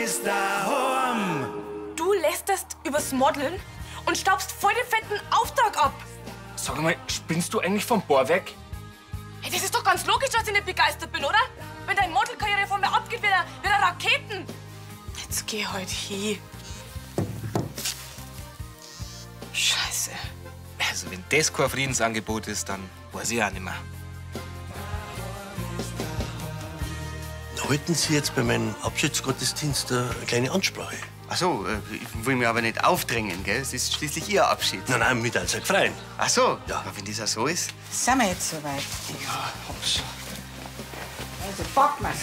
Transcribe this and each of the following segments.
ist daheim. Du lästerst übers Modeln und staubst voll den fetten Auftrag ab. Sag mal, spinnst du eigentlich vom Bohr weg? Hey, das ist doch ganz logisch, dass ich nicht begeistert bin, oder? Wenn deine Modelkarriere von mir abgeht, wie eine Raketen. Jetzt geh halt hin. Scheiße. Also, wenn das kein Friedensangebot ist, dann weiß ich auch nicht mehr. Halten Sie jetzt bei meinem Abschiedsgottesdienst eine kleine Ansprache? Ach so, ich will mir aber nicht aufdrängen, gell? Es ist schließlich Ihr Abschied. Nein, nein, mit als Freien. Ach so, ja. Aber wenn das auch so ist. Sind wir jetzt soweit? Ja, hab's schon. Also, pack mal's.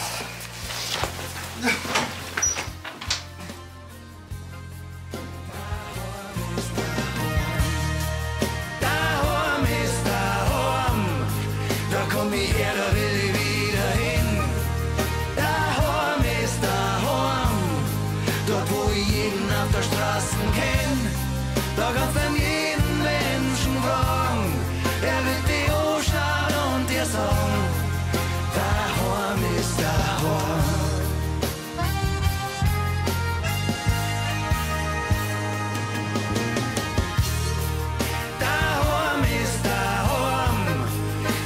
Daheim ist daheim, da komm ich her, da will ich wieder hin. Daheim ist daheim, dort wo ich jeden auf der Straße kenn. Da kannst du jeden Menschen fragen, er wird dich anschauen und dir sagen, daheim ist daheim. Daheim ist daheim,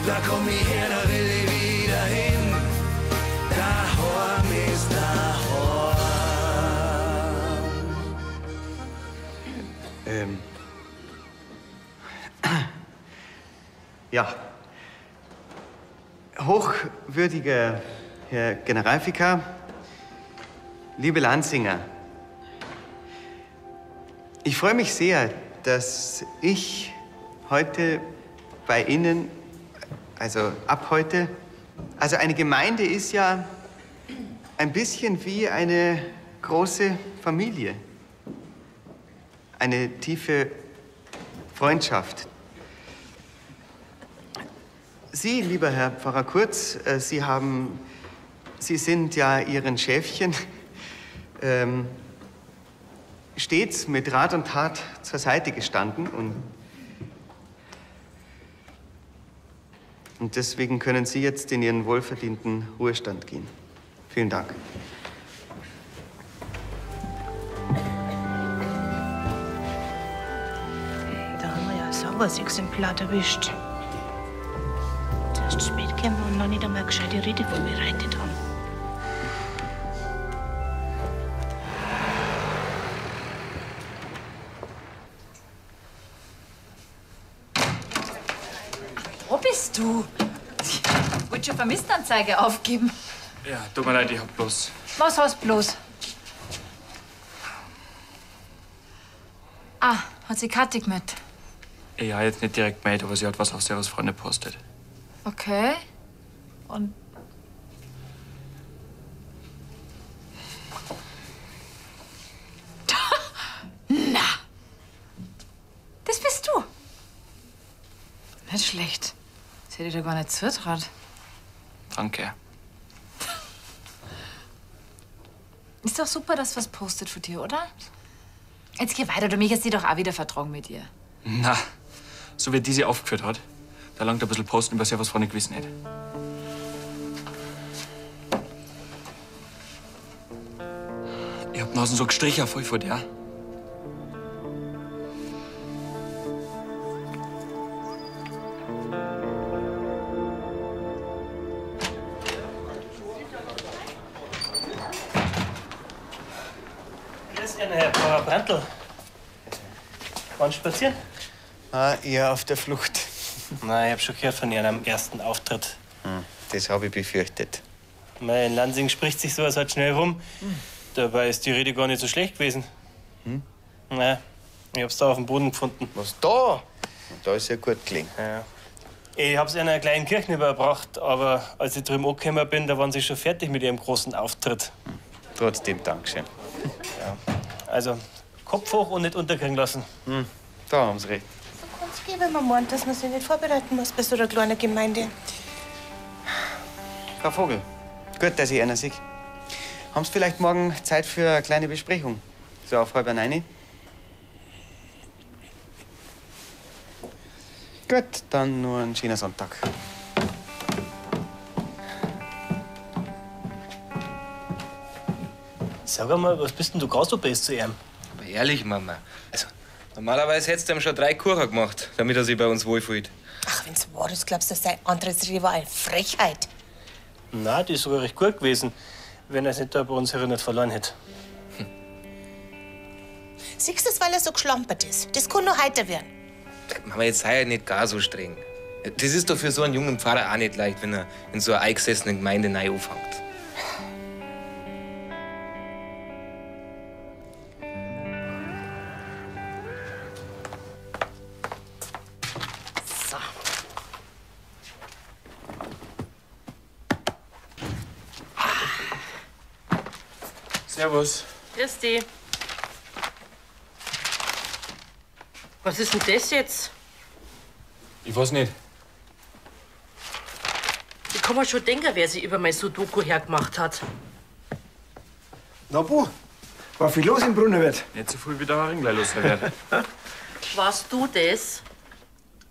da komm ich her, da will ich wieder hin. Daheim ist daheim. Ja. Hochwürdiger Herr Generalvikar, liebe Lansinger, ich freue mich sehr, dass ich heute bei Ihnen, also ab heute, also eine Gemeinde ist ja ein bisschen wie eine große Familie. Eine tiefe Freundschaft. Sie, lieber Herr Pfarrer Kurz, Sie sind ja Ihren Schäfchen stets mit Rat und Tat zur Seite gestanden und deswegen können Sie jetzt in Ihren wohlverdienten Ruhestand gehen. Vielen Dank. Da haben wir ja ein sauberes Exemplar erwischt. Zuerst spät gekommen und noch nicht einmal eine gescheite Rede vorbereitet haben. Wo bist du? Ich wollte schon Vermisstenanzeige aufgeben. Ja, tut mir leid, ich hab bloß. Was hast bloß? Ah, hat sie Kathi gemeldet? Ja, jetzt nicht direkt gemeldet, aber sie hat was auf Servus Freunde postet. Okay. Und? Na! Das bist du! Nicht schlecht. Das hätte ich dir gar nicht zutraut. Danke. Ist doch super, dass was postet von dir, oder? Jetzt geh weiter, du mich hast sie doch auch wieder vertragen mit ihr. Na, so wie die sie aufgeführt hat, da langt ein bisschen Posten über Servus Freunde gewiss nicht. Ich hab Nasen so gestrichen voll vor der. Grüß Ihnen, Herr Pfarrer Brandl. Wollen Sie spazieren? Ah, eher auf der Flucht. Nein, ich hab schon gehört von Ihrem ersten Auftritt. Das hab ich befürchtet. Mei, in Lansing spricht sich sowas halt schnell rum. Dabei ist die Rede gar nicht so schlecht gewesen. Hm? Na, ich hab's da auf dem Boden gefunden. Was da? Da ist ja gut gelegen. Ja. Ich hab's in einer kleinen Kirche überbracht, aber als ich drüben angekommen bin, da waren sie schon fertig mit ihrem großen Auftritt. Trotzdem Dankeschön. Ja. Also, Kopf hoch und nicht unterkriegen lassen. Hm, da haben Sie recht. So kann's gehen, wenn man meint, dass man sich nicht vorbereiten muss bei so einer kleinen Gemeinde. Frau Vogel, gut, dass ich einer sehe. Haben Sie vielleicht morgen Zeit für eine kleine Besprechung? So auf 8:30? Gut, dann nur einen schönen Sonntag. Sag einmal, was bist denn du gar so best zu ihm? Aber ehrlich, Mama, also normalerweise hättest du ihm schon 3 Kuchen gemacht, damit er sich bei uns wohlfühlt. Ach, wenn's wahr ist, glaubst du, das sei Antrittsrede war eine Frechheit. Na, die ist sogar recht gut gewesen, wenn er es nicht da bei uns nicht verloren hätte. Siehst du, weil er so geschlampert ist? Das kann nur heiter werden. Mama, jetzt sei ja nicht gar so streng. Das ist doch für so einen jungen Pfarrer auch nicht leicht, wenn er in so einer eingesessenen Gemeinde neu anfängt. So. Servus. Grüß dich. Was ist denn das jetzt? Ich weiß nicht. Ich kann mir schon denken, wer sich über mein Sudoku hergemacht hat. Na, Bu, war viel los im Brunnerwirt? Nicht so viel wie der Haring gleich los wird. Warst du das?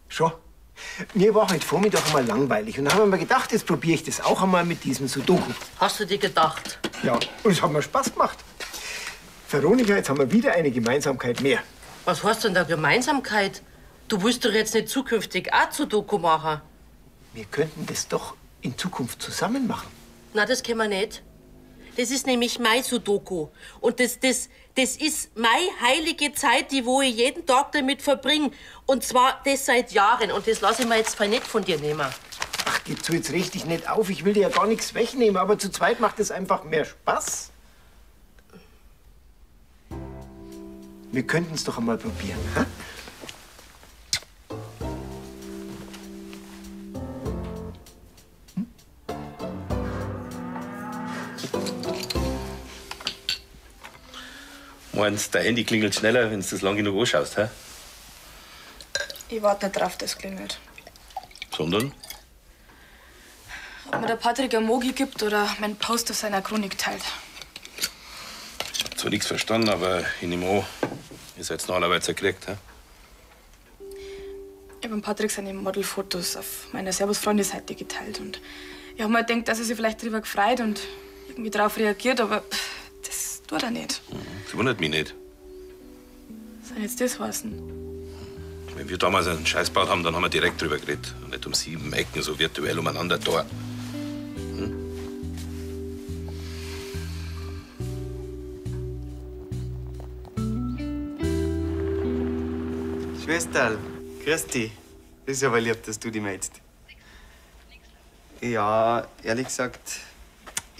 Schon. Mir war heute Vormittag einmal langweilig und da habe ich mir gedacht, jetzt probiere ich das auch einmal mit diesem Sudoku. Hast du dir gedacht? Ja, und es hat mir Spaß gemacht. Veronika, jetzt haben wir wieder eine Gemeinsamkeit mehr. Was heißt denn da Gemeinsamkeit? Du willst doch jetzt nicht zukünftig auch Sudoku machen. Wir könnten das doch in Zukunft zusammen machen. Na, das können wir nicht. Das ist nämlich mein Sudoku. Und das ist meine heilige Zeit, die wo ich jeden Tag damit verbringe. Und zwar das seit Jahren. Und das lasse ich mir jetzt voll nicht von dir nehmen. Ach, gib zu, jetzt reg dich nicht auf. Ich will dir ja gar nichts wegnehmen, aber zu zweit macht es einfach mehr Spaß. Wir könnten es doch einmal probieren. Hä? Meinst, dein Handy klingelt schneller, wenn du das lang genug anschaust, hä? Ich warte nicht drauf, dass es klingelt. Sondern? Ob mir der Patrick ein Mogi gibt oder meinen Post auf seiner Chronik teilt. Ich hab zwar nichts verstanden, aber ich nehme an, ihr seid noch allerweil zerkriegt, hä? Ich hab dem Patrick seine Modelfotos auf meiner Servus-Freunde-Seite geteilt. Und ich hab mir gedacht, dass er sich vielleicht drüber gefreut und irgendwie drauf reagiert, aber pff, das tut er nicht. Das wundert mich nicht. Was soll jetzt das heißen? Wenn wir damals einen Scheiß gebaut haben, dann haben wir direkt drüber geredet. Und nicht um 7 Ecken so virtuell umeinander da. Hm? Schwesterl, grüß dich. Das ist aber lieb, dass du dich meldest. Ja, ehrlich gesagt,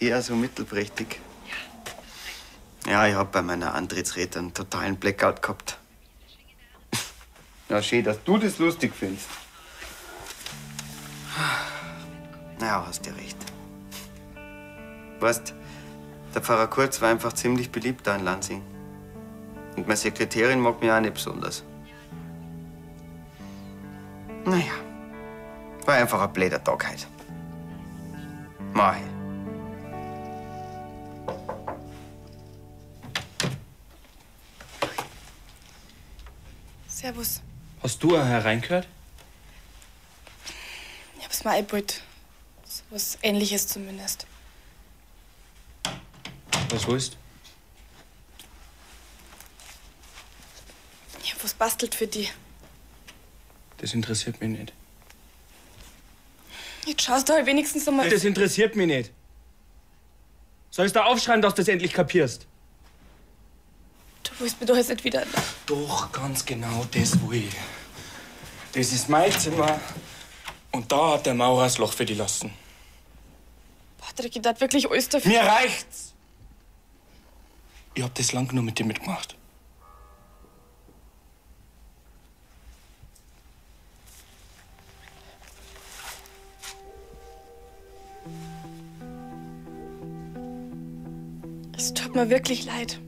eher so mittelprächtig. Ja, ich hab bei meiner Antrittsrede einen totalen Blackout gehabt. Na, schön, dass du das lustig findest. Naja, hast ja recht. Weißt, der Pfarrer Kurz war einfach ziemlich beliebt da in Lansing. Und meine Sekretärin mag mich auch nicht besonders. Naja, war einfach ein blöder Tag heute. Mach ich. Servus. Hast du auch hereingehört? Ich hab's mir eingebaut. So was Ähnliches zumindest. Was willst? Ich hab was bastelt für die. Das interessiert mich nicht. Jetzt schaust du halt wenigstens einmal. Das interessiert mich nicht. Sollst du aufschreiben, dass du das endlich kapierst? Du willst mir doch jetzt nicht wieder. Doch, ganz genau das will ich. Das ist mein Zimmer. Und da hat der Maurer das Loch für die lassen. Patrick, ich tat wirklich alles dafür. Mir reicht's! Ich hab das lang genug mit dir mitgemacht. Es tut mir wirklich leid.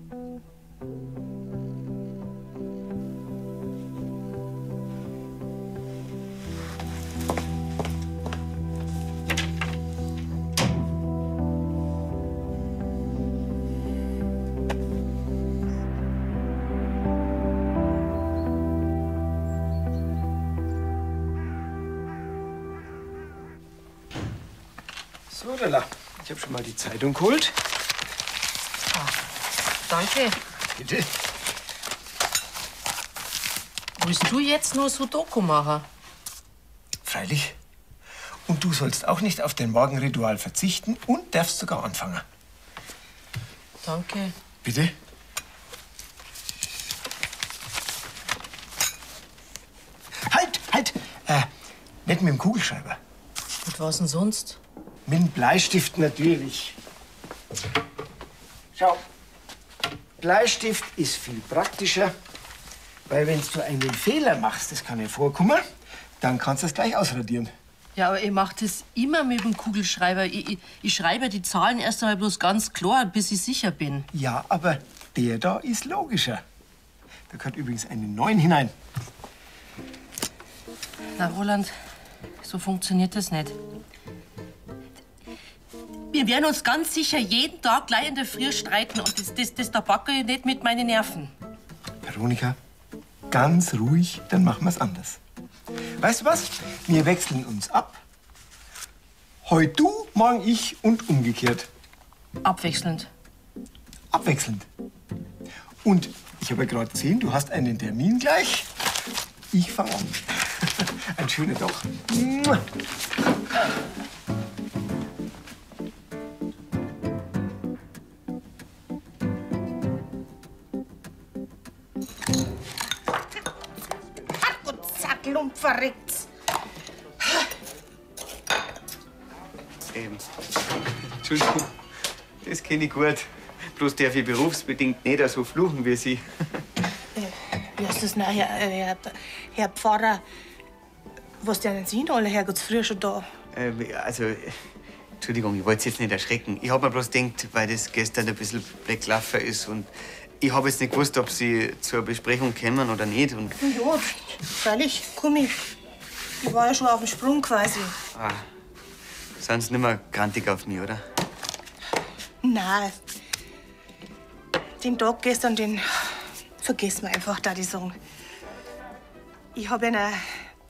So, Lala, ich habe schon mal die Zeitung geholt. Danke. Bitte? Willst du jetzt nur Sudoku machen? Freilich. Und du sollst auch nicht auf dein Morgenritual verzichten und darfst sogar anfangen. Danke. Bitte? Halt, halt! Nicht mit dem Kugelschreiber. Mit was denn sonst? Mit dem Bleistift natürlich. Schau, Bleistift ist viel praktischer, weil wenn du einen Fehler machst, das kann ja vorkommen, dann kannst du es gleich ausradieren. Ja, aber ich mach das immer mit dem Kugelschreiber. Ich schreibe die Zahlen erst einmal bloß ganz klar, bis ich sicher bin. Ja, aber der da ist logischer. Da gehört übrigens eine 9 hinein. Na, Roland, so funktioniert das nicht. Wir werden uns ganz sicher jeden Tag gleich in der Früh streiten und das da packe ich nicht mit meinen Nerven. Veronika, ganz ruhig, dann machen wir's anders. Weißt du was? Wir wechseln uns ab. Heute du, morgen ich und umgekehrt. Abwechselnd. Abwechselnd. Und ich habe ja gerade gesehen, du hast einen Termin gleich. Ich fange an. Ein schöner Tag. Mua. Zackel und verreckt. Entschuldigung, das kenne ich gut. Bloß darf ich berufsbedingt nicht so fluchen wie Sie. Wie heißt das denn, Herr Pfarrer? Was denn sind alle Herrgottsfrüh schon da? Also, Entschuldigung, ich wollte Sie jetzt nicht erschrecken. Ich hab mir bloß gedacht, weil das gestern ein bisschen blöd gelaufen ist und ich hab jetzt nicht gewusst, ob Sie zur Besprechung kommen oder nicht. Und, Ja, freilich, komm ich. Ich war ja schon auf dem Sprung quasi. ah, sind Sie nicht mehr grantig auf mich, oder? Nein. Den Tag gestern, den vergessen wir einfach, da die sagen. Ich hab ihnen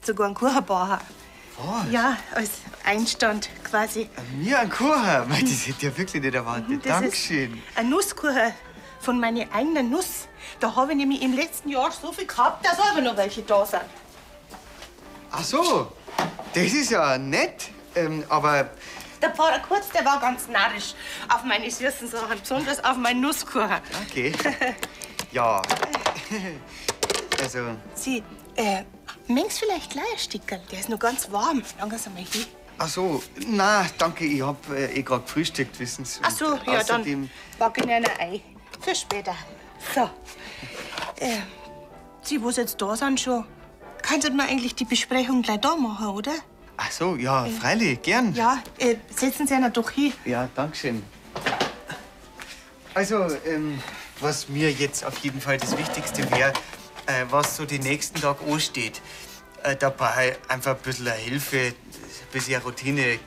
sogar einen Kuchen gebacken. Was? Ja, als Einstand quasi. Mir einen Kuchen? Mei, das hätte ich ja wirklich nicht erwartet. Das Dankeschön. Ist ein Nusskuchen von meiner eigenen Nuss. Da habe ich nämlich im letzten Jahr so viel gehabt, dass aber noch welche da sind. Ach so, das ist ja nett. Aber Der Pfarrer Kurz, der war ganz narrisch auf meine süßen Sachen, besonders auf meinen Nusskuchen. okay. Ja. Also, Sie, mengst vielleicht gleich ein Stickerl? Der ist noch ganz warm. Langsam mal hin. ach so, na, danke, ich hab eh grad gefrühstückt, wissen Sie. Ach so, Und ja, dann außerdem- back ich Ihnen ein Ei. Für später. So. Sie, wo Sie jetzt da sind schon, könnten wir eigentlich die Besprechung gleich da machen, oder? Ach so, ja, freilich, gern. Ja, setzen Sie einer doch hin. Ja, danke schön. Also, was mir jetzt auf jeden Fall das Wichtigste wäre, was so die nächsten Tage ansteht, dabei einfach ein bisschen eine Hilfe, ein bisschen eine Routine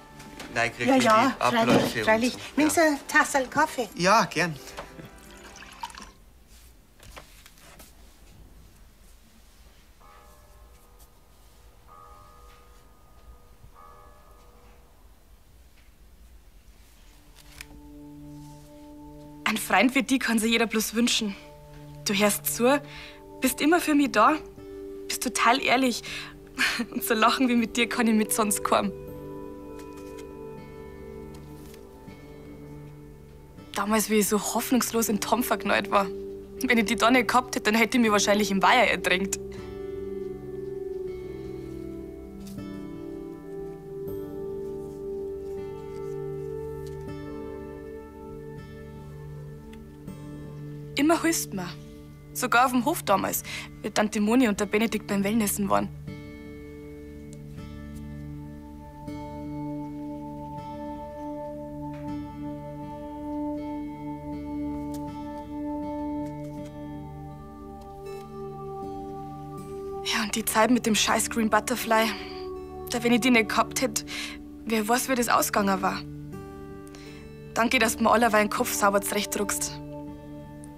reinkriegen Ja, in die ja, Abläufe. freilich, und freilich. so. Nehmen Sie eine Tasse Kaffee. Ja, gern. Ein Freund wie die kann sich jeder bloß wünschen. Du hörst zu, bist immer für mich da, bist total ehrlich. Und so lachen wie mit dir kann ich mit sonst kaum. Damals, wie ich so hoffnungslos in Tom verknallt war. Wenn ich die da nicht gehabt hätte, dann hätte ich mich wahrscheinlich im Weiher ertränkt. Immer hilfst mir. Sogar auf dem Hof damals, wie Tante Moni und der Benedikt beim Wellnessen waren. Ja, und die Zeit mit dem scheiß Green Butterfly. Da, wenn ich die nicht gehabt hätte, wer weiß, wie das ausgegangen war. Danke, dass du mir allerweil den Kopf sauber zurechtdruckst.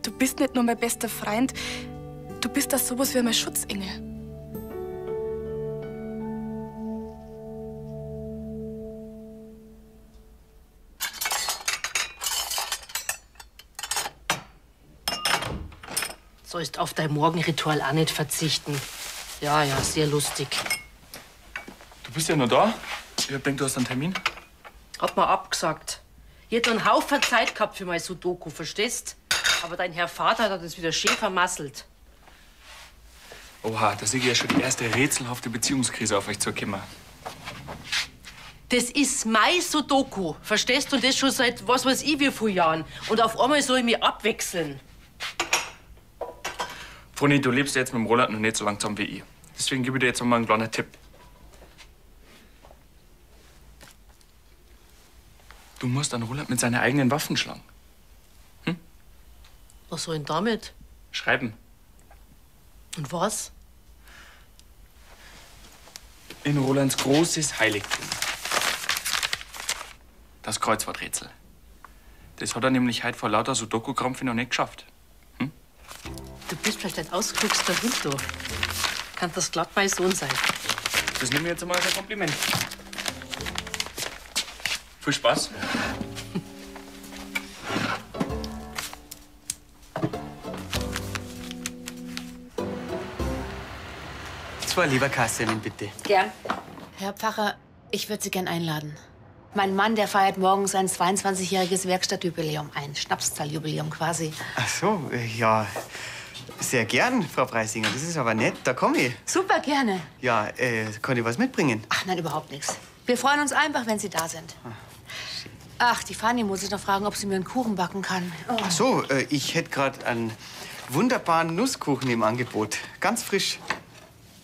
Du bist nicht nur mein bester Freund, du bist auch sowas wie mein Schutzengel. Sollst auf dein Morgenritual auch nicht verzichten. Ja, ja, sehr lustig. Du bist ja noch da. Ich hab gedacht, du hast einen Termin. Hat mir abgesagt. Ich hätt einen Haufen Zeit gehabt für mein Sudoku, verstehst? Aber dein Herr Vater hat das wieder schön vermasselt. Oha, da sehe ich ja schon die erste rätselhafte Beziehungskrise auf euch zukommen. Das ist mein Sudoku, verstehst du? Und das schon seit was weiß ich wie vielen Jahren. Und auf einmal soll ich mich abwechseln. Froni, du lebst ja jetzt mit dem Roland noch nicht so lang zusammen wie ich. Deswegen gebe ich dir jetzt noch mal einen kleinen Tipp. Du musst an Roland mit seinen eigenen Waffen schlagen. Was soll denn damit? Schreiben. Und was? In Rolands großes Heiligtum. Das Kreuzworträtsel. Das hat er nämlich heute vor lauter Sudoku-Krampf noch nicht geschafft. Du bist vielleicht ein ausgefuchster Hund, du. Kann das glatt mein Sohn sein. Das nehme ich jetzt einmal als ein Kompliment. Viel Spaß. Zwei Leberkassemmeln, bitte. Gern. Herr Pfarrer, ich würde Sie gern einladen. Mein Mann, der feiert morgen sein 22-jähriges Werkstattjubiläum, ein Schnapszahljubiläum quasi. Ach so, ja, sehr gern, Frau Preisinger. Das ist aber nett, da komme ich. Super gerne. Ja, kann ich was mitbringen? Ach nein, überhaupt nichts. Wir freuen uns einfach, wenn Sie da sind. Ach, die Fanny muss ich noch fragen, ob sie mir einen Kuchen backen kann. Oh. Ach so, ich hätte gerade einen wunderbaren Nusskuchen im Angebot. Ganz frisch.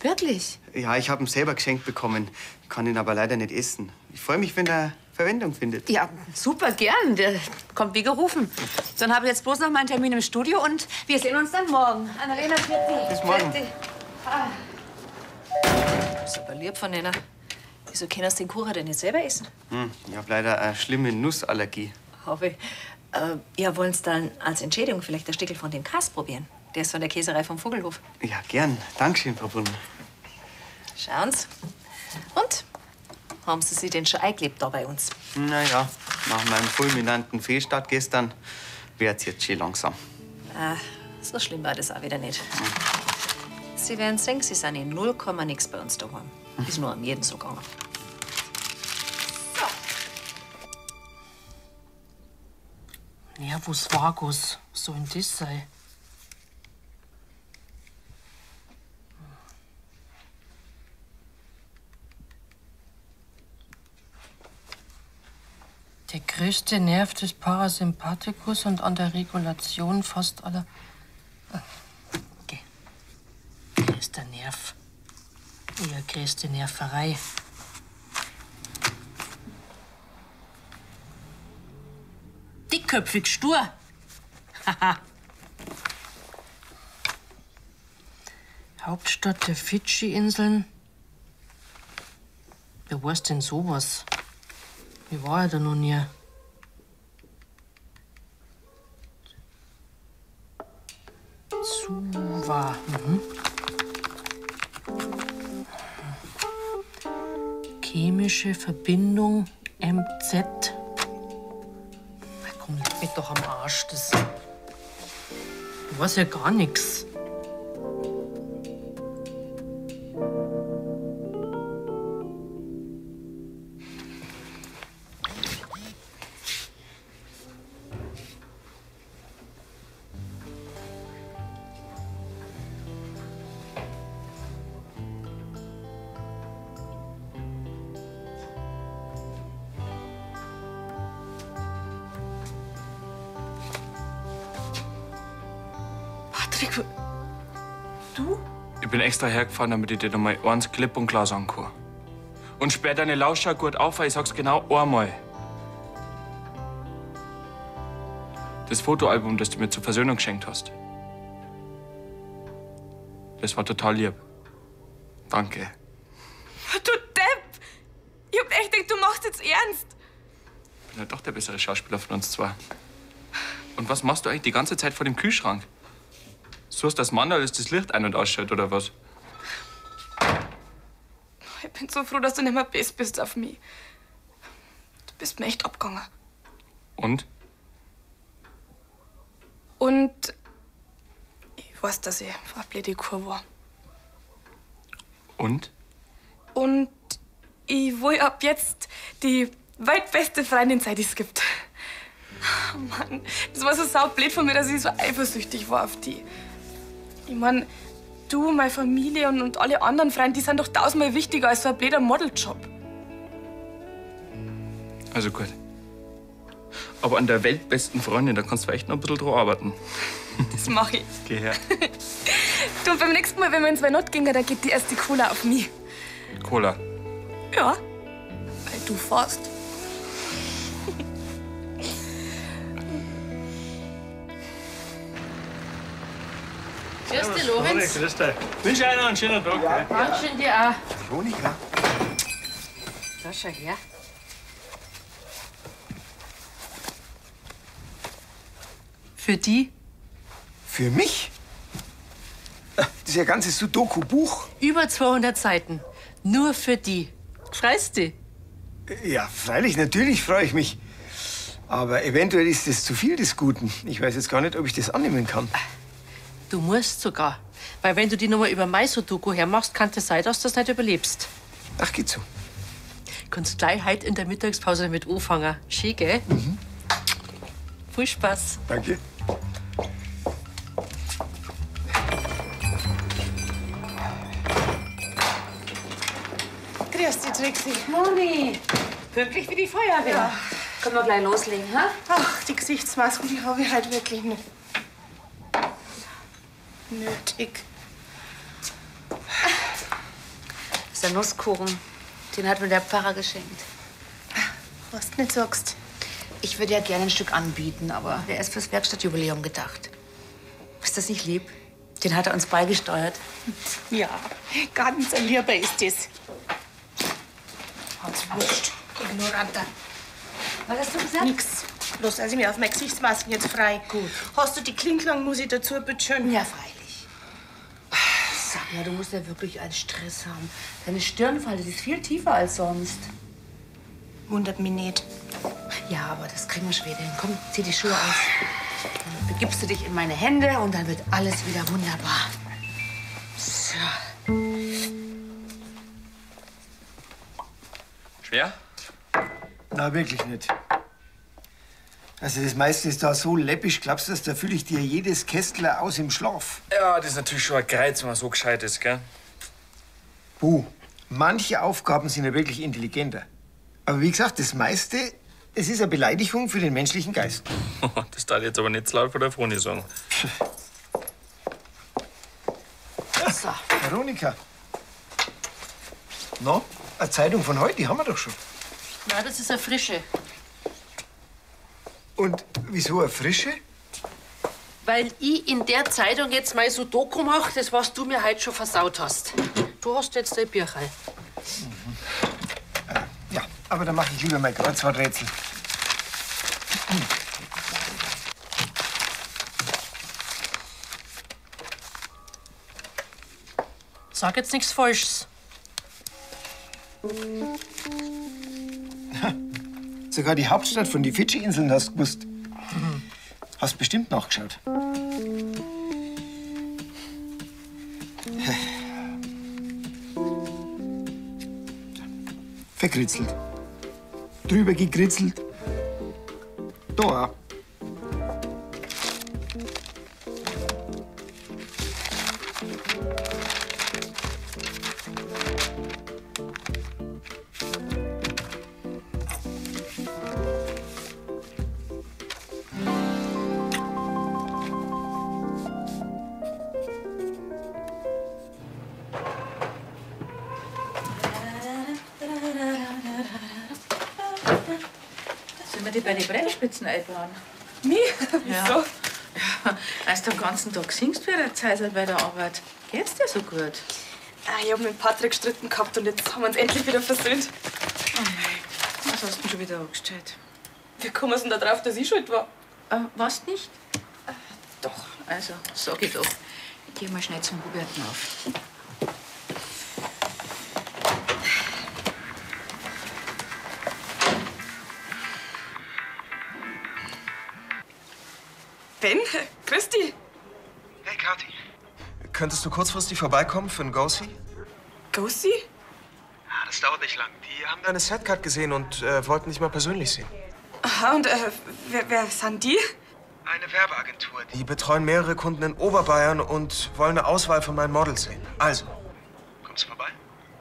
Wirklich? Ja, ich habe ihn selber geschenkt bekommen, kann ihn aber leider nicht essen. Ich freue mich, wenn er Verwendung findet. Ja, super gern. Der kommt wie gerufen. Dann habe ich jetzt bloß noch meinen Termin im Studio und wir sehen uns dann morgen. Annalena, pfiat Bis morgen. Pfiat Ah. Das ist aber lieb von Ihnen. Wieso können Sie den Kuchen denn nicht selber essen? Ich habe leider eine schlimme Nussallergie. Hoffe ich. Ja, wollen Sie dann als Entschädigung vielleicht ein Stickel von dem Käse probieren? Der ist von der Käserei vom Vogelhof. Ja, gern. Dankeschön, Frau Brunner. Schauen Sie. Und? Haben Sie sich denn schon eingelebt da bei uns? Na ja, nach meinem fulminanten Fehlstart gestern wird's jetzt schön langsam. Ah, so schlimm war das auch wieder nicht. Sie werden sehen, Sie sind in 0, nix bei uns daheim. Ist nur an jedem so gegangen. Nervus vagus, was soll denn das sein? Der größte Nerv des Parasympathikus und an der Regulation fast aller. Okay. Größter Nerv. Eher größte Nerverei. Dickköpfig, stur. Haha. Hauptstadt der Fidschi-Inseln. Wer weiß denn sowas? Ich war ja da noch nie. Suva. Mhm. Chemische Verbindung MZ. Na komm, leck mich doch am Arsch. Das ich weiß ja gar nichts. Patrick, du? Ich bin extra hergefahren, damit ich dir noch mal eins klipp und klar sagen kann. Und sperr deine Lauscher gut auf, weil ich sag's genau einmal. Das Fotoalbum, das du mir zur Versöhnung geschenkt hast. Das war total lieb. Danke. Du Depp! Ich hab echt gedacht, du machst jetzt ernst. Ich bin ja doch der bessere Schauspieler von uns zwei. Und was machst du eigentlich die ganze Zeit vor dem Kühlschrank? Suchst das Mandal, das das Licht ein- und ausschaltet, oder was? Ich bin so froh, dass du nicht mehr best bist auf mich. Du bist mir echt abgegangen. Und? Und ich Ich weiß, dass ich eine blöde Kuh war. Und? Und ich will ab jetzt die weltbeste Freundin sein, die es gibt. Oh Mann, das war so saublöd von mir, dass ich so eifersüchtig war auf die. Ich mein, du, meine Familie und alle anderen Freunde, die sind doch tausendmal wichtiger als so ein blöder Modeljob. Also gut. Aber an der weltbesten Freundin, da kannst du echt noch ein bisschen dran arbeiten. Das mache ich. Geh her. Du, und beim nächsten Mal, wenn wir ins Weinot gehen, dann geht die erste Cola auf mich. Cola. Ja, weil du fährst. Grüß dich, Lorenz. Grüß dich. Wünsche euch noch einen schönen Tag. Ja. Dankeschön dir auch. Veronika. Da schau her. Für die? Für mich? Das ist ja ein ganzes Sudoku-Buch. Über 200 Seiten. Nur für die. Freust dich? Ja, freilich, natürlich freue ich mich. Aber eventuell ist es zu viel des Guten. Ich weiß jetzt gar nicht, ob ich das annehmen kann. Du musst sogar. Weil wenn du die Nummer über mein Sudoku hermachst, kann es sein, dass du das nicht überlebst. Ach, geht so. Kannst gleich heute in der Mittagspause damit anfangen. Schön, gell? Mhm. Viel Spaß. Danke. Grüß dich, Trixi. Moni, pünktlich wie die Feuerwehr. Ja. Können wir gleich loslegen, ha? Ach, die Gesichtsmasken, die habe ich halt wirklich nicht nötig. Das ist ein Nusskuchen. Den hat mir der Pfarrer geschenkt. Was du nicht sagst. Ich würde ja gerne ein Stück anbieten, aber der ist fürs Werkstattjubiläum gedacht. Ist das nicht lieb? Den hat er uns beigesteuert. Ja, ganz ein Lieber ist das. Hat's wurscht, Ignoranter. Was hast du gesagt? Nix. Bloß, als ich mir auf meine Gesichtsmasken jetzt frei. Gut. Hast du die Klinklang muss ich dazu, bitteschön? Ja, freilich. Sag mal, du musst ja wirklich einen Stress haben. Deine Stirnfalte, die ist viel tiefer als sonst. Wundert mich nicht. Ja, aber das kriegen wir schon wieder hin. Komm, zieh die Schuhe aus. Dann begibst du dich in meine Hände und dann wird alles wieder wunderbar. So. Schwer? Na, wirklich nicht. Also das meiste ist da so läppisch, glaubst du das? Da fühle ich dir jedes Kästler aus im Schlaf. Ja, das ist natürlich schon ein Greiz, wenn man so gescheit ist, gell? Buh, manche Aufgaben sind ja wirklich intelligenter. Aber wie gesagt, das meiste, es ist eine Beleidigung für den menschlichen Geist. Das darf ich jetzt aber nicht zu laut vor der Froni sagen. So. Veronika. No, eine Zeitung von heute, die haben wir doch schon. Na, das ist eine frische. Und wieso eine frische? Weil ich in der Zeitung jetzt mein Sudoku mache, das, was du mir heute schon versaut hast. Du hast jetzt dein Bierchen. Mhm. Ja, aber dann mache ich lieber mein Kreuzworträtsel. Sag jetzt nichts Falsches. Sogar die Hauptstadt von die Fidschi-Inseln hast du gewusst. Hast bestimmt nachgeschaut. Verkritzelt. Drüber gekritzelt. Da auch. Sollen wir die bei den Brennspitzen einbauen? Mich? Ja. Wieso? Ja, als du den ganzen Tag singst wie der Zeisel bei der Arbeit. Geht's dir so gut? Ah, ich hab mit Patrick gestritten gehabt und jetzt haben wir uns endlich wieder versöhnt. Oh nein, was hast du denn schon wieder angestellt? Wie kommen Sie denn da drauf, dass ich schuld war? Was nicht? Doch, also, sag ich doch. Ich geh mal schnell zum Hubert auf. Ben, grüß dich. Hey, Kathi. Könntest du kurzfristig vorbeikommen für ein Go-See? Go-See? Ja, das dauert nicht lang. Die haben deine Setcard gesehen und wollten dich mal persönlich sehen. Aha, und wer sind die? Eine Werbeagentur. Die betreuen mehrere Kunden in Oberbayern und wollen eine Auswahl von meinen Models sehen. Also, kommst du vorbei?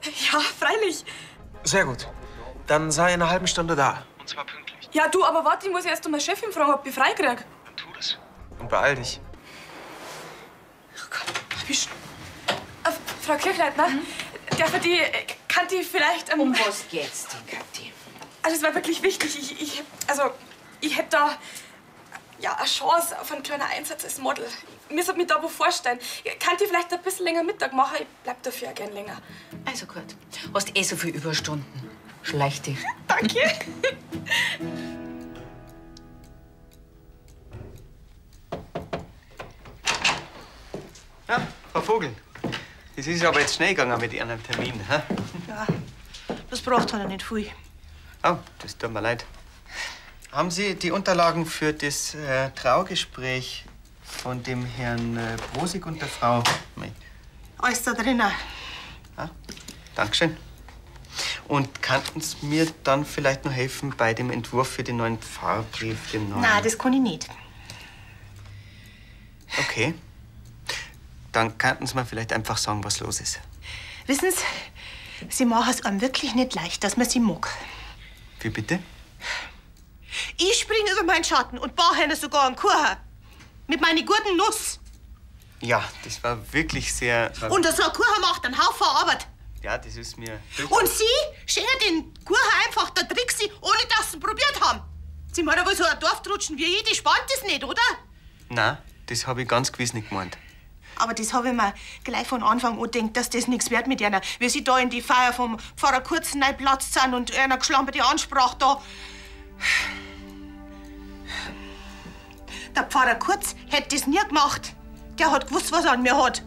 Ja, freilich. Sehr gut. Dann sei in einer halben Stunde da. Und zwar pünktlich. Ja, du, aber warte, ich muss erst einmal Chefin fragen, ob ich frei krieg. Dann tu das. Und beeil dich. Hab ich Frau Kirchleitner, darf ich die, kann die vielleicht... Um was geht's denn, Kathi? Also, es war wirklich wichtig. Ich hätte da ja, eine Chance auf einen kleinen Einsatz als Model. Mir sollte mich da wo vorstellen. Kann die vielleicht ein bisschen länger Mittag machen? Ich bleib dafür auch gern länger. Also gut. Hast eh so viel Überstunden. Schleich dich. Danke. Ja, Frau Vogel, das ist aber jetzt schnell gegangen mit Ihrem Termin. Hä? Ja, das braucht er nicht viel. Oh, das tut mir leid. Haben Sie die Unterlagen für das Traugespräch von dem Herrn Brosig und der Frau? May? Alles da drinnen. Ah, Dankeschön. Und könnten Sie mir dann vielleicht noch helfen bei dem Entwurf für den neuen Pfarrbrief, dem neuen? Nein, das kann ich nicht. Okay. Dann könnten Sie mir vielleicht einfach sagen, was los ist. Wissen Sie, Sie machen es einem wirklich nicht leicht, dass man sie mag. Wie bitte? Ich spring über meinen Schatten und baue ihnen sogar einen Kuchen. Mit meiner guten Nuss. Ja, das war wirklich sehr... Und so ein Kuchen macht einen Haufen Arbeit. Ja, das ist mir... Und Sie schenken den Kuchen einfach der Trixi, ohne dass Sie ihn probiert haben. Sie meinen wohl so ein Dorftrutschen wie ich, die spannt das nicht, oder? Nein, das habe ich ganz gewiss nicht gemeint. Aber das habe ich mir gleich von Anfang an gedacht, dass das nichts wird mit einer. Wie sie da in die Feier vom Pfarrer Kurz reingeplatzt sind und einer geschlamperte Ansprache da. Der Pfarrer Kurz hätte das nie gemacht. Der hat gewusst, was er an mir hat.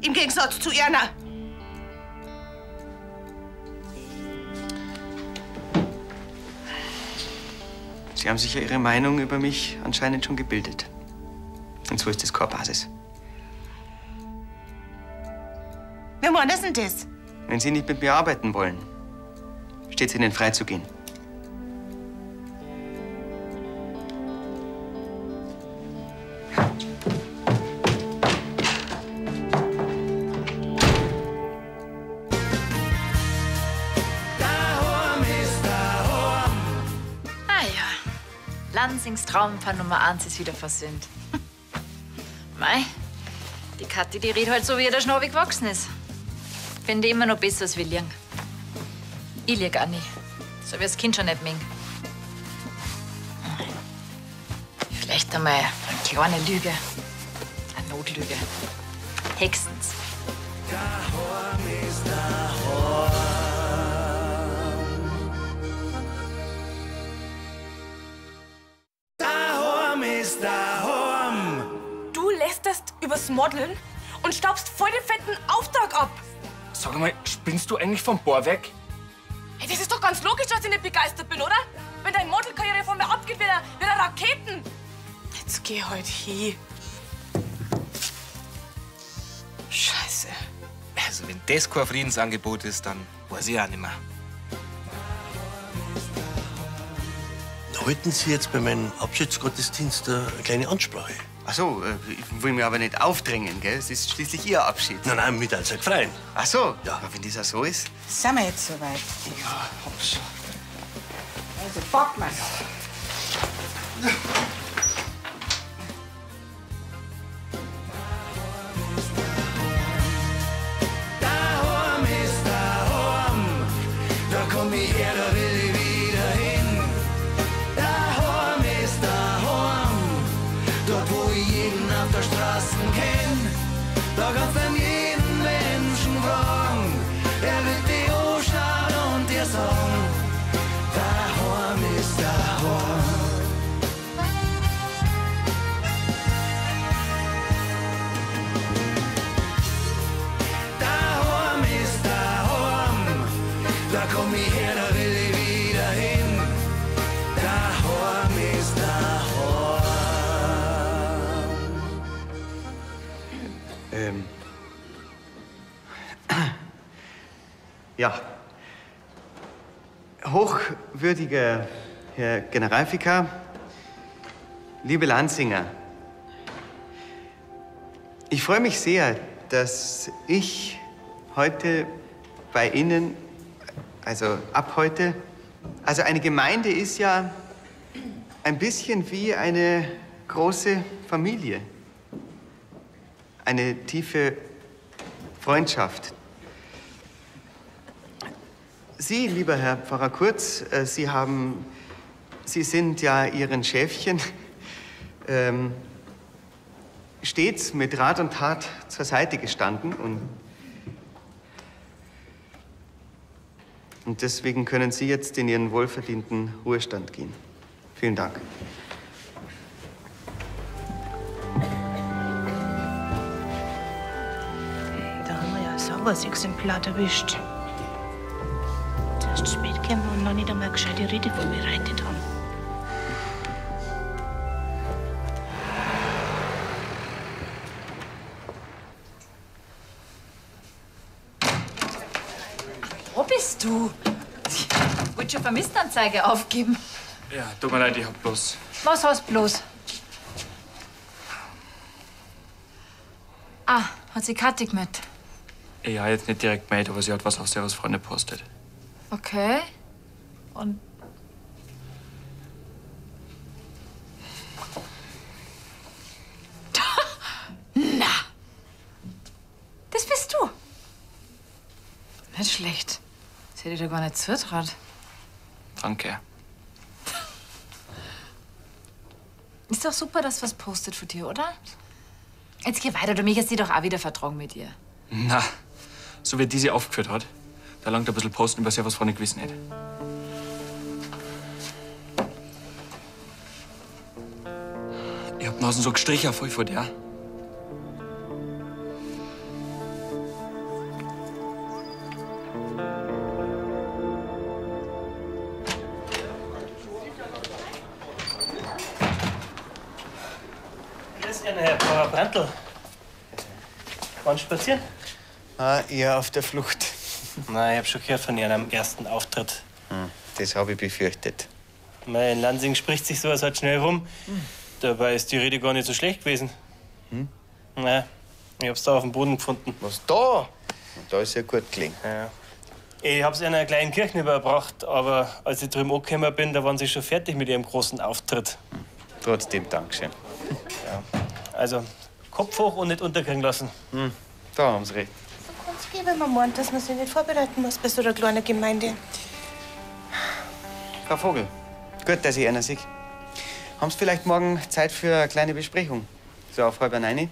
Im Gegensatz zu einer. Sie haben sich ja Ihre Meinung über mich anscheinend schon gebildet. Und so ist das keine Basis. Wie meinen Sie denn das? Wenn Sie nicht mit mir arbeiten wollen, steht es Ihnen frei zu gehen. Daheim ist daheim. Ah ja, Lansings Traumpaar Nummer 1 ist wieder versöhnt. Mei, die Kathi, die redet halt so, wie ihr der Schnabel gewachsen ist. Finde ich immer noch besser als wir liegen. Ich lieg auch nicht. So wie das Kind schon nicht mögen. Vielleicht einmal eine kleine Lüge. Eine Notlüge. Hexens. Daheim ist daheim. Daheim ist daheim. Du lästerst übers Modeln und staubst voll den fetten Auftrag ab. Sag mal, spinnst du eigentlich vom Bohr weg? Hey, das ist doch ganz logisch, dass ich nicht begeistert bin, oder? Wenn deine Modelkarriere von mir abgeht, wie eine Raketen. Jetzt geh halt hin. Scheiße. Also, wenn das kein Friedensangebot ist, dann weiß ich auch nicht mehr. Halten Sie jetzt bei meinem Abschiedsgottesdienst eine kleine Ansprache? Ach so, ich will mir aber nicht aufdrängen, gell? Es ist schließlich Ihr Abschied. Nein, nein, mit als Freien. Ach so, ja. Aber wenn das auch so ist. Sind wir jetzt soweit? Ja, hab schon. Also, pack mal's. Daheim ist daheim. Da komm ich her, da will ich wieder hin. Daheim ist daheim. Dort, wo ich jeden auf der Straße kenn. Da kannst du jeden Menschen fragen. Er wird dich anschauen und dir sagen: Daheim ist daheim. Daheim ist daheim. Da komm ich her, da will ich wieder hin. Daheim ist daheim. Ja. Hochwürdiger Herr Generalvikar, liebe Lanzinger, ich freue mich sehr, dass ich heute bei Ihnen, also ab heute, also eine Gemeinde ist ja ein bisschen wie eine große Familie. Eine tiefe Freundschaft. Sie, lieber Herr Pfarrer Kurz, Sie sind ja Ihren Schäfchen stets mit Rat und Tat zur Seite gestanden und deswegen können Sie jetzt in Ihren wohlverdienten Ruhestand gehen. Vielen Dank. Da haben wir ja ein sauberes Exemplar erwischt. Zuerst spät gekommen und noch nicht einmal eine gescheite Rede vorbereitet haben. Wo bist du? Ich wollte schon Vermisstenanzeige aufgeben. Ja, tut mir leid, ich hab bloß. Was hast bloß? Ah, hat sie Kathi gemeldet? Ja, jetzt nicht direkt gemeldet, aber sie hat was auf Servus Freunde postet. Okay. Und? Na! Das bist du! Nicht schlecht. Das hätte ich dir gar nicht zutraut. Danke. Ist doch super, dass was postet von dir, oder? Jetzt geh weiter, du mich jetzt sie doch auch wieder vertragen mit ihr. Na, so wie die sie aufgeführt hat, da langt ein bisschen Posten über Servus Freunde gewiss nicht. Ich hab Nasen so gestrichen voll vor der. Grüß dich, Herr Pfarrer Brandl. Wann spazieren? Ah, eher auf der Flucht. Nein, ich hab schon gehört von Ihrem ersten Auftritt. Das habe ich befürchtet. Mei, in Lansing spricht sich sowas halt schnell rum. Dabei ist die Rede gar nicht so schlecht gewesen. Hm? Na, ich hab's da auf dem Boden gefunden. Was da? Da ist ja gut gelegen. Ja. Ich hab's in einer kleinen Kirche überbracht, aber als ich drüben angekommen bin, da waren sie schon fertig mit ihrem großen Auftritt. Trotzdem Dankeschön. Ja. Also, Kopf hoch und nicht unterkriegen lassen. Hm, da haben Sie recht. Kann's geben, wenn man meint, dass man sich nicht vorbereiten muss bei so einer kleinen Gemeinde. Frau Vogel, gut, dass ich einer sehe. Haben Sie vielleicht morgen Zeit für eine kleine Besprechung? So auf 8:30?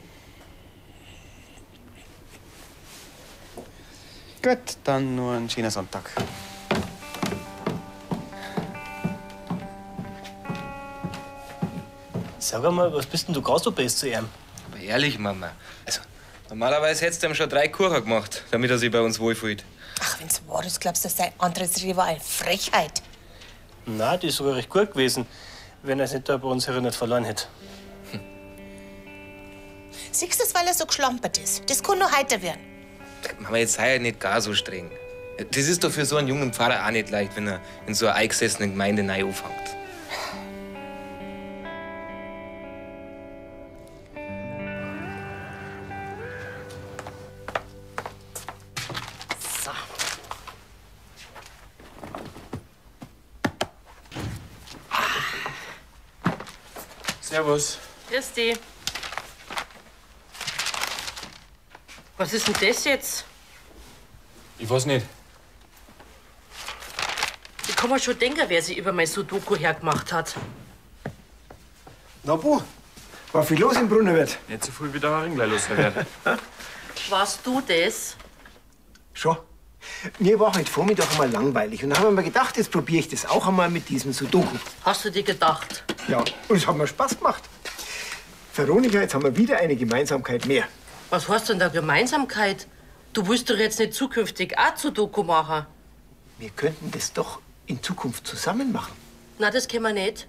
Gut, dann nur einen schönen Sonntag. Sag einmal, was bist denn du gar so best zu ihm? Aber ehrlich, Mama, also normalerweise hättest du ihm schon 3 Kuchen gemacht, damit er sich bei uns wohlfühlt. Ach, wenn's wahr ist, glaubst du, das sei anderes Rede war eine Frechheit. Na, die ist sogar recht gut gewesen, wenn er es nicht da bei uns nicht verloren hätte. Siehst du das, weil er so geschlampert ist? Das kann nur heiter werden. Mama, jetzt sei ja nicht gar so streng. Das ist doch für so einen jungen Pfarrer auch nicht leicht, wenn er in so einer eingesessenen Gemeinde neu anfängt. So. Servus. Grüß dich. Was ist denn das jetzt? Ich weiß nicht. Ich kann mir schon denken, wer sich über mein Sudoku hergemacht hat. Na, Bu, war viel los im Brunnerwirt? Nicht so früh wie der Haring gleich los wird. Warst du das? Schon. Mir war heute Vormittag einmal langweilig und da habe ich mir gedacht, jetzt probiere ich das auch einmal mit diesem Sudoku. Hast du dir gedacht? Ja, und es hat mir Spaß gemacht. Veronika, jetzt haben wir wieder eine Gemeinsamkeit mehr. Was heißt denn da Gemeinsamkeit? Du willst doch jetzt nicht zukünftig auch Sudoku machen. Wir könnten das doch in Zukunft zusammen machen. Na, das können wir nicht.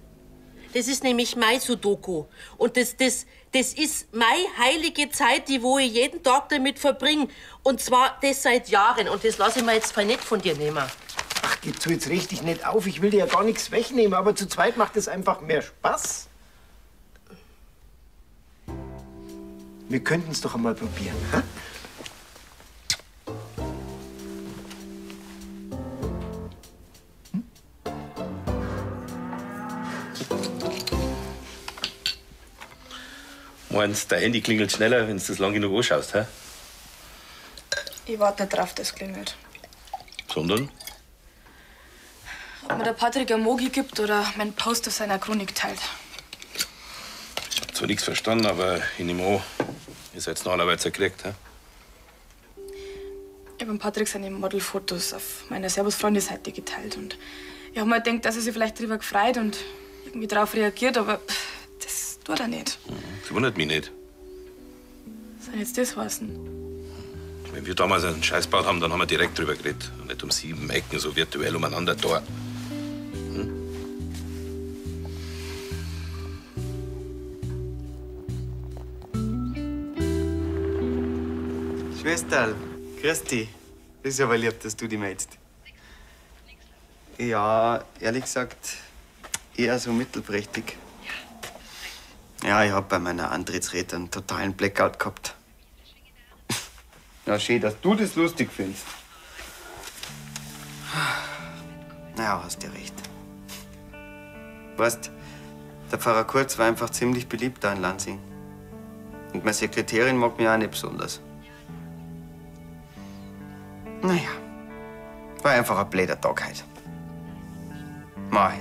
Das ist nämlich mein Sudoku. Und das ist meine heilige Zeit, die wo ich jeden Tag damit verbringe. Und zwar das seit Jahren. Und das lasse ich mir jetzt voll nicht von dir nehmen. Ach, gib zu, jetzt reg dich nicht auf. Ich will dir ja gar nichts wegnehmen, aber zu zweit macht es einfach mehr Spaß. Wir könnten es doch einmal probieren, hä? Meinst, dein Handy klingelt schneller, wenn du das lang genug anschaust, hä? Ich warte nicht drauf, dass es klingelt. Sondern? Ob mir der Patrick ein Mogi gibt oder meinen Post auf seiner Chronik teilt. Ich hab zwar nichts verstanden, aber ich nehme an, ihr seid noch allerweil zerkriegt, hä? Ich hab dem Patrick seine Modelfotos auf meiner Servus-Freunde-Seite geteilt. Und ich hab mir gedacht, dass er sich vielleicht drüber gefreut und irgendwie drauf reagiert, aber pff, das tut er nicht. Das wundert mich nicht. Was soll jetzt das heißen? Wenn wir damals einen Scheiß gebaut haben, dann haben wir direkt drüber geredet. Und nicht um 7 Ecken so virtuell umeinander da. Schwesterl, grüß dich. Das ist aber lieb, dass du dich meldest. Ja, ehrlich gesagt, eher so mittelprächtig. Ja, ich hab bei meiner Antrittsrede einen totalen Blackout gehabt. Na, schön, dass du das lustig findest. Naja, hast ja recht. Weißt, der Pfarrer Kurz war einfach ziemlich beliebt da in Lansing. Und meine Sekretärin mag mich auch nicht besonders. Naja, war einfach ein blöder Tag heute. Mei.